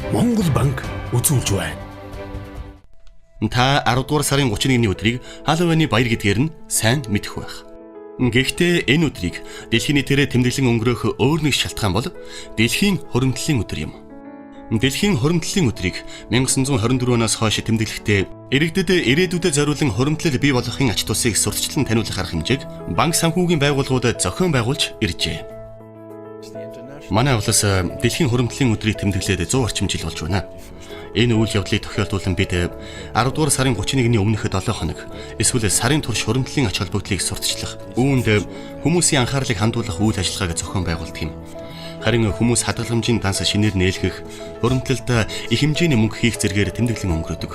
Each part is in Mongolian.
Монгол банк үзүүлж байна. Та 10 дугаар сарын 31-ний өдрийг Халлоуины баяр гэдгээр нь сайн мэдэх байх. Гэхдээ энэ өдрийг дэлхийн нийтээрээ тэмдэглэн өнгөрөөх өөр нэг шалтгаан бол дэлхийн хуримтлалын өдөр юм. Дэлхийн хуримтлалын өдрийг 1924 оноос хойш тэмдэглэхдээ иргэдэд ирээдүйдээ зориулан хуримтлал бий болгохын ач тусыг сурталчлан таниулах арга хэмжээг банк санхүүгийн байгууллагууд зохион байгуулж иржээ. Манай улс дэлхийн хуримтлалын өдрийг тэмдэглээд 100 орчим жил болж байна. Энэ үйл явдлыг тохиолдуулан бид 10 дугаар сарын 31-ний өмнөх 7 хоног эсвэл сарын турш хуримтлалын ач холбогдлыг сурталчлах, үүнд хүмүүсийн анхаарлыг хандуулах үйл ажиллагааг зохион байгуулдаг юм. Харин хүмүүс хадгаламжийн данс шинээр нээлгэх, хуримтлалд их хэмжээний мөнгө хийх зэргээр тэмдэглэн өнгөрөөдөг.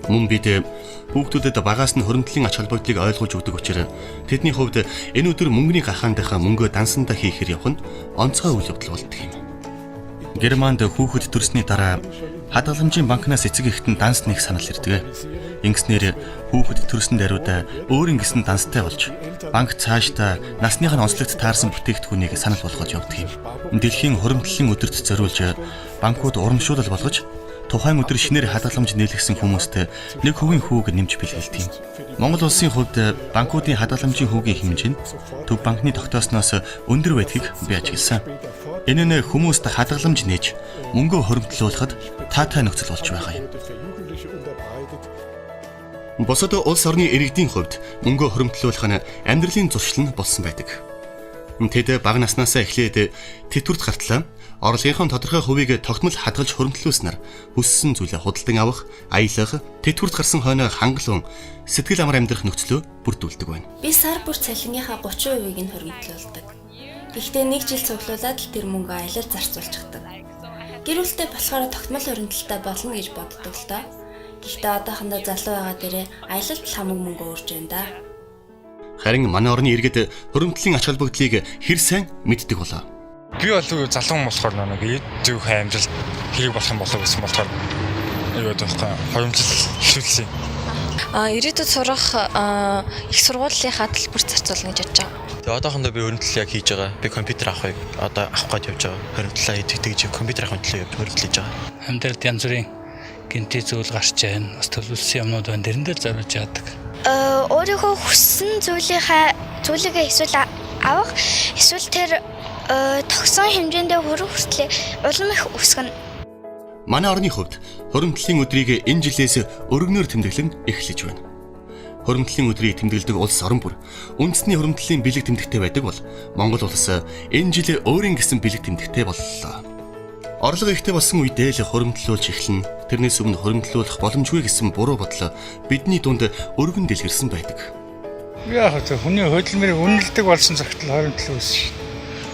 Мөн бид хүүхдүүдэд багаас нь хуримтлалын ач холбогдлыг ойлгуулж өгдөг учраас тэдний хувьд энэ өдөр мөнгөний гахаандынхаа мөнгөө дансандаа хийхээр явах нь онцгой үйл явдал болдог юм. Германд хүүхэд төрсний дараа хадгаламжийн банкнаас эцэг эхэд нь данс нээх санал ирдэг. Ингэснээр хүүхэд төрсөн даруйда өөрийн гэсэн данстай болж банк цаашдаа насных нь онцлогт таарсан бүтээгдэхүүнийг санал болгож явдаг юм. Дэлхийн хуримтлалын өдөрт зориулж банкуд урамшуулал болгож тухайн өдөр шинээр хадгаламж нээлгэсэн хүмүүст 1% хүүг нэмж бэлгэлдэг юм. Монгол улсын хувьд банкуудын хадгаламжийн хүүгийн хэмжээ нь Төв банкны тогтоосноос өндөр байдгийг би ажигласан. Энэ нь хүмүүст хадгаламж нээж мөнгөө хуримтлуулахад таатай нөхцөл болж байгаа юм. Бусад улс орны иргэдийн хувьд мөнгөө хуримтлуулах нь амьдралын зуршил нь болсон байдаг. Тэд бага наснаасаа эхлээд тэтгэврт гартлаа орлогынхоо тодорхой хувийг тогтмол хадгалж хуримтлуулснаар хүссэн зүйлээ худалдан авах, аялах, тэтгэврт гарсан хойноо хангалуун сэтгэл амар амьдрах нөхцлөө бүрдүүлдэг байна. Би сар бүр цалингийнхаа 30%-ийг нь хуримтлуулдаг. Гэхдээ нэг жил цуглуулад л тэр мөнгөө аялал зарцуулчихдаг. Гэр бүлтэй болохоор тогтмол хуримтлалтай болно гэж боддог л доо. Гэхдээ одоохондоо залуу байгаа дээрээ аялалд л хамаг мөнгө өөрж байна да. Харин манай орны иргэд хуримтлалын ач холбогдлыг хэр сайн мэддэг болоо. Би бол залуу хүн болохоор нэг ирээдүйн амьдрал хэрэг болох юм болоо гэсэн болохоор юу гэдэг вэ? Хуримтлал эхлүүлсэн. Ирээдүйд сурах их сургуулийнхаа төлбөрт зарцуулна гэж бодож байгаа. Тэгээ одоохондоо би хуримтлал яг хийж байгаа. Би компьютер авахыг одоо авах гэж явж байгаа. Хуримтлалаа хийдэг тэгж компьютер авахын төлөө явж хуримтлал хийж байгаа. Амьдралд янз бүрийн гинти зүйл гарч байна. Бас төлөвлөсөн юмнууд байна. Тэрэндээ зориулж яадаг. Өөрийнхөө хүссэн зүйлийгээ эсвэл авах, эсвэл тэр тогсон хэмжээндээ хүрэх хүртлээр улам их өсгөнө. Манай орны хувьд хуримтлалын өдрийг энэ жилээс өргөнөөр тэмдэглэн эхлэж байна. Хуримтлалын өдрийг тэмдэглэдэг улс орон бүр үндэсний хуримтлалын бэлэг тэмдэгтэй байдаг бол Монгол улс энэ жил өөрийн гэсэн бэлэг тэмдэгтэй боллоо. Орлого ихтэй болсон үедээ л хуримтлуулж эхэлнэ. Тэрнээс өмнө хуримтлуулах боломжгүй гэсэн буруу бодлоо бидний дунд өргөн дэлгэрсэн байдаг. Яг л хүний хөдөлмөрийг үнэлдэг болсон цагт л хуримтлал үүснэ шүү дээ.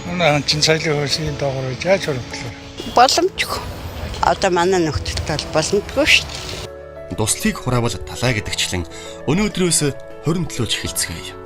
Манай хан чинь соёлын хөрсний доогоор байж яаж хуримтлах вэ? Боломжгүй. Одоо манай нөхдөд бол боломжгүй шүү дээ. Дуслыг хураавал талаа гэдэгчлэн өнөөдрөөс хуримтлуулж эхэлцгээе.